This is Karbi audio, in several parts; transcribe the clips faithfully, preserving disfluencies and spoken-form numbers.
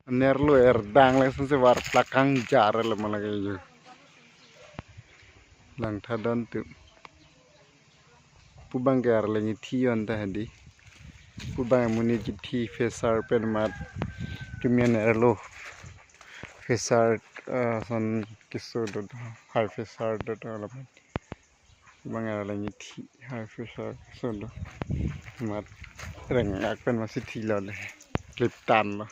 Nerlo erdang langsung si varplak kangjar lo malage yo. Langtha don tu. Pu abang ke arleng ithi yon ta hadi. Pu abang amonit ithi pressure pen mat. Kemian nerlo pressure, eh, ason keso do, high pressure do do lo mat. Pu abang arleng ithi high pressure keso do. Mat rengak pen masi thilo le. Kliptan lo.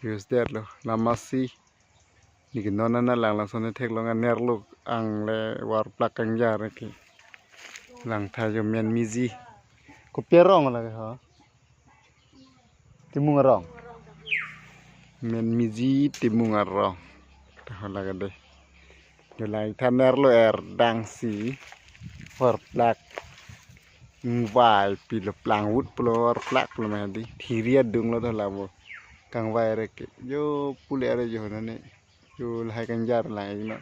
Use det lo. Lamasi. Neke non an alang lason theklong, anerlo angle varplak kangjar ke. Langtha yo men miji. Kopi arong lake ho? Timung arong. Men miji Timung arong. Taho lake de. Yo langtha nerlo erdang si varplak. Ngvai pilo, plangvut pulo, varplak pulo ma hadi. Thiri adung lo dola bo. Kangvai reke. Yo pule are yo nane. Yo lahai kangjar lahai no.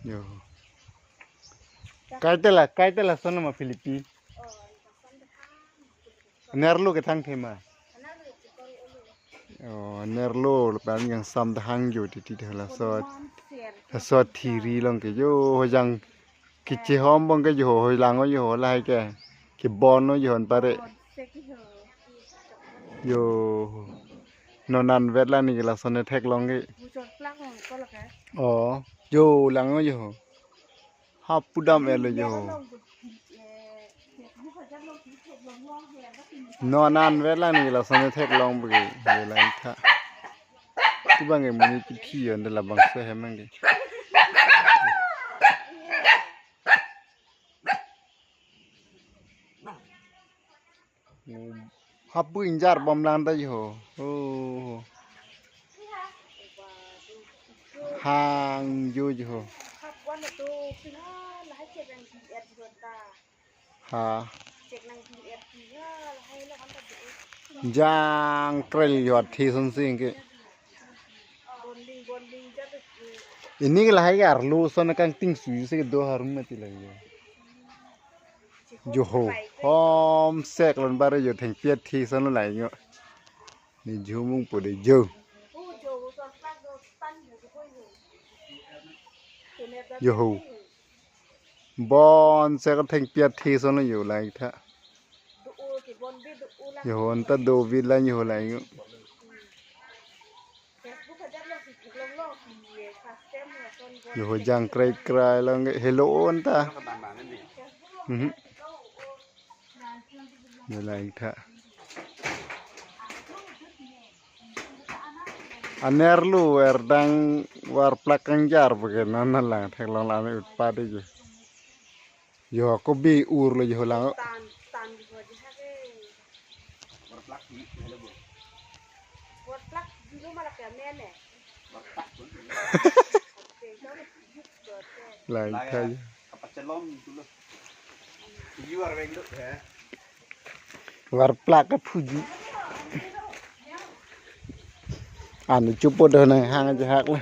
Yo. Kaitela, kaitela sono ma Philippi. Nerlo kethang thema. Oh, nerlo pan yang sam dahang yo titi dah laso. Laso thiri long ke yo hojang kiche hom bong ke yo hoi lang yo lahai ke. Kebon yo hon pare. Yo. Non an vet la neke lason theklong ke. Oh, yo lang yo. Hap pudam elo yo. Non an vet la neke lason theklong bagi. Yo langtha. Pu abang ke amonit ithi yon de labangso hem ke. Hap pu ingjar bom lang ta yo. Oh. Hang yo yo. Ha. Jangkrei yo athi son si ke. Ini ke lahai ke arlo son kangting sui si ke do harum mati lagi. Yo ho. Hom sek lon bare yo thengpi athi son lo lai yo. Ne jumung po de yo. Yo ho. Bon sek thengpi athi son lo yo langtha. Yo ho anta do vit la yo ho lai yo. Yo ho jangkrei krei lang helo anta. Mhm. Yo langtha. Anerlo erdang varplak kangjar bagi non an lang theklong la me utpadi yo. Yo kopi urlo yo lang. Tan, tan di ho di ha ke. Warplak di, halo bo. Warplak di lo malak ya mene. Warplak pun. Oke, jauh di yuk do te. Langtha yo. Apa celom dulu. Iyo arweng do ya. Varplak ke phuji. Anu chupo do nang hang aja hak la.